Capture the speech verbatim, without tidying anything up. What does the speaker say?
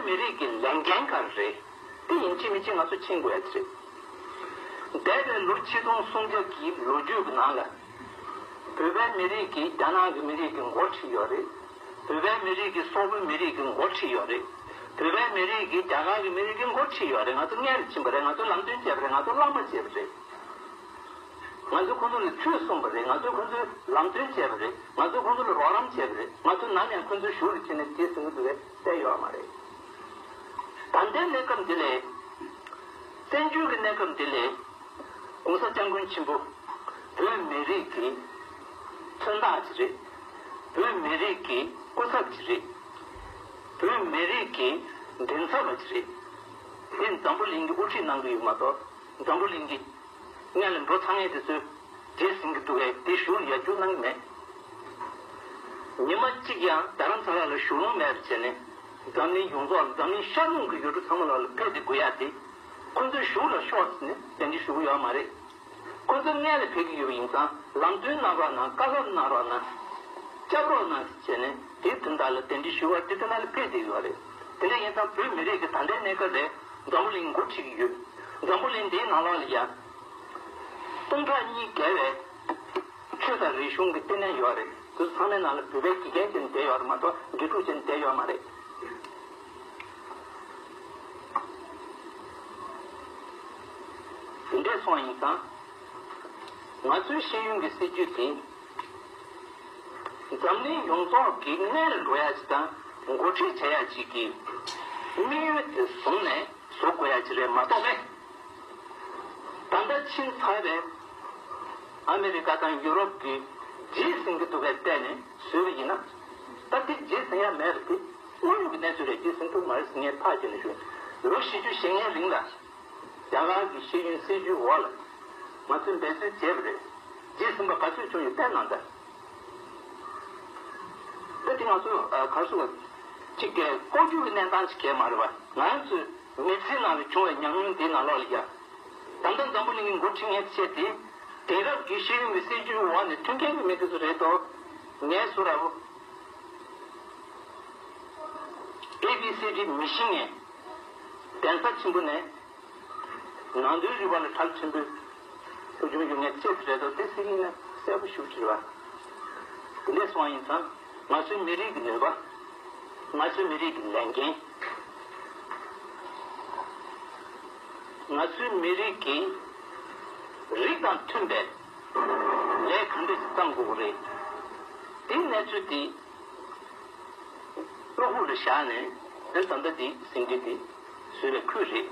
མི་རིགས་ཀྱི་ལས་འགན་ག་རེ་རེད། དེ་ཡིན་གཅིག་མིན་གཅིག་ང་ཚོ་མཁྱེན་དགོས་ཡ་དེ་རེད། འདས་པའི་ལོ་ཆིག་སྟོང་སུམ་བརྒྱ་གི་ལོ་རྒྱུས་ཀྱི་ནང་ལ། བོད་པའི་མི་རིགས་ཀྱིས་རྒྱ་ནག་གི་མི་རིགས་ཀྱི་མགོ་ཁྲིད་ཡོད་རེད། བོད་པའི་མི་རིགས་ཀྱིས་སོག་པོའི་མི་རིགས་ཀྱི་མགོ་ཁྲིད་ཡོད་རེད། བོད་པའི་མི་རིགས་ཀྱིས་རྒྱ་གར་གྱི་མི་རིགས་ཀྱི་མགོ་ཁྲིད་ཡོད་རེད། ང་ཚོ་སྔོན་ལ་ཕྱིན་པ་རེད། ང་ཚོ་ལམ་སྟོན་བྱས་པ་རེད། ང་ཚོ་བླ་མ་བྱས་པ་རེད། ང་ཚོས་ཁོང་ཚོ་ལ་ཆོས་གསུངས་པ་རེད། ང་ཚོས་ཁོང་ཚོའི་ལམ་སྟོན་བྱས་པ་རེད། ང་ཚོས་ཁོང་ཚོ་ལ་རོགས་རམ་བྱས་པ་རེད། ང་ཚོ་ནམ་ཡང་ཁོང་ཚོའི་གཞུག་ལ་ཕྱིན་ནས་དེ་ཟིན་གྱི་འདུག་གས་བལྟས་ཡོད་མ་རེད། ད་ལྟའི་གནས་སྐབས་འདི་ལས། བཙན་བྱོལ་གྱི་གནས་སྐབས་འདི་ལས། ༸གོང་ས་༸སྐྱབས་མགོན་ཆེན་པོ། བོད་མི་རིགས་ཀྱི་མཚོན་རྟགས་ཅིག་རེད། བོད་མི་རིགས་ཀྱི་སྐུ་ཚབ་ཅིག་རེད། བོད་མི་རིགས་ཀྱི་མགྲིན་ཚབ་པ་ཅིག་རེད། དེ་འཛམ་བུ་གླིང་གི་དབུ་ཁྲིད་གནང་གི་ཡོད་མ་གཏོགས་འཛམ་བུ་གླིང་གི་སྔོན་ལ་འགྲོ་ཚར་མཁན་དེ་ཚོས་རྗེས་ཟིན་གྱི་འདུག་གས། དེ་གཞུག་ལ་ཡར་རྒྱུག་གནང་གི་མེད། ཉི་མ་གཅིག་ཡང་རྡ་རམ་ས་ལ་ལ་བཞུགས་ལོང་མེད་པ་བྱས་ནས། འཛམ་གླིང་ཡོངས་རྫོགས་ལ། འཛམ་གླིང་ཤར་ནུབ་ཀྱི་ཡུལ་གྲུ་ཚང་མ་ལ་ལ་ཕེབས་ཏེ་དགོས་ཡ་དེ། ཁོ་ཚོའི་གཞུག་ལ་ཤོག་ཟེར་ནས་གདན་འདྲེན་ཞུ་གི་ཡོད་མ་རེད། ཁོ་ཚོ་སྔོན་ལ་ཕེབས་ཀྱི་ཡོད་པ་ཡིན་ཙང་ལམ་སྟོན་གནང་རོགས་གནང་། བཀའ་སློབ་གནང་རོགས་གནང་། སྐྱབས་རོགས་གནང་ཟེར་བྱས་ནས་དེའི་དོན་དག་ལ་གདན་འདྲེན་ཞུ་བར་དེ་དེ་ན་ལ་ཕེབས་བསྡད་ཡོད་རེད། དེ་འདྲ་ཡིན་ཙང་བོད་མི་རིགས་ཀྱི་ད་ལྟའི་གནས་སྐབས་ལ་འཛམ་བུ་གླིང་འགོ་ཁྲིད་ཀྱི་ཡོད། འཛམ་བུ་གླིང་འདིའི་ནང་ལོགས་ལ་ཡ། སྟོང་ཕྲག་གཉིས་བརྒལ་བའི་ཆོས་དང་རིག་གཞུང་གི་ལྟེ་གནས་ཡོད་རེད། དེ་ཚོ་ཚང་མའི་ནང་ལ་བོད་པའི་དགེ་རྒན་བྱས་ནས་བསྡད་ཡོད་རེད་མ་གཏོགས་དགེ་ཕྲུག་བྱས་ནས་བསྡད་ཡོད་མ་རེད། དེ་འདྲས་སོང་ཡིན་ཙང་། ང་ཚོའི་ཤེས་ཡོན་གྱི་སྲིད་ཇུས་དེ། འཛམ་གླིང་ཡོངས་རྫོགས་ཀྱི་སྔོན་ལ་འགྲོ་ཡ་ཅིག་དང་འགོ་ཁྲིད་བྱ་ཡ་ཅིག་གི་དམིགས་ཡུལ་དེ་བཟུང་ནས་བཟོ་དགོས་ཡ་ཅིག་རེད་མ་གཏོགས་པས། ད་ལྟ་ཕྱིན་ཚར་བའི་ཨ་མི་རི་ཀ་དང་ཡུ་རོབ་ཀྱི་རྗེས་ཟིན་གྱི་འདུག་པའི་བལྟས་ནས་བཟོས་པ་ཡིན་ན། ད་དེ་རྗེས་ཟིན་ཡ་མེད་པ་དེ་དངོས་ཡོད་ཀྱི་གནས་ཚུལ་རེད། རྗེས་ཟིན་ཐུབ་མ་རེད་ཟེར་ངས་ཐག་བཅད་ནས་ཞུ། ལོ་བཞི་བཅུ་ཞེ་ལྔའི་རིང་ལ། རྒྱ་གར་གྱི་ཤེས་ཡོན་སྲིད་ཇུས་འོག་ལ་ང་ཚོས་འབད་བརྩོན་བྱས་པ་རེད། རྗེས་ཟིན་པ་ག་ཚོད་བྱུང་ཡོད་བལྟས་གནང་དང་། ད་དེ་ང་ཚོ་ག་རེ་ཟེར་བ། གཅིག་གི་ལྐོག་གྱུར་གྱི་གནས་སྟངས་ཅིག་གས་མ་རེད་བ། ང་ཚོའི་མི་ཚེ་ནང་ལ་བྱུང་བའི་ཉམས་མྱོང་དེའི་ནང་ལོགས་ལ་ཡ། ད་ལྟ་འཛམ་བུ་གླིང་གི་འགོ་ཁྲིད་མཁན་བྱས་ཏེ། དེང་རབས་ཀྱི་ཤེས་ཡོན་གྱི་སྲིད་ཇུས་འོག་ནས་མཐུན་རྐྱེན་གྱི་མི་དེ་ཚོ་རེད་དོ། ངས་སུ་ར་བོ། ཨེ་བི་སི་ཌི་མི་ཤེས་མཁན། གདན་ས་ཆེན་པོ་ནས། ནང་དོན་རིག་པ་ལ་གྲགས་ཆེན་པོའི་ཐུགས་སྦྱོང་ཡོད་མཁན་བཅས་རེད་དོ། དེ་སྲིད་ཡིན་ན་གསལ་པོ་ཞུ་བྲིས་པ། དེ་འདྲས་སོང་བ་ཡིན་ཙང་ང་ཚོའི་མི་རིགས་ཀྱི་ནུས་པ། ང་ཚོའི་མི་རིགས་ཀྱི་ལས་འགན། ང་ཚོའི་མི་རིགས་ཀྱིས་རིགས་དང་མཐུན་པའི་ལས་གང་འདྲས་ཤིག་བརྩམ་དགོས་ཀྱི་རེད། དེའི་གནས་ཚུལ་དེ་བློ་ཁོག་ལ་བཞག་ནས་ཨ་ནི་ད་ལྟ་འདི་ཟིན་བྲིས་དེ་བཟོས་པའི་ཁུལ་རེད།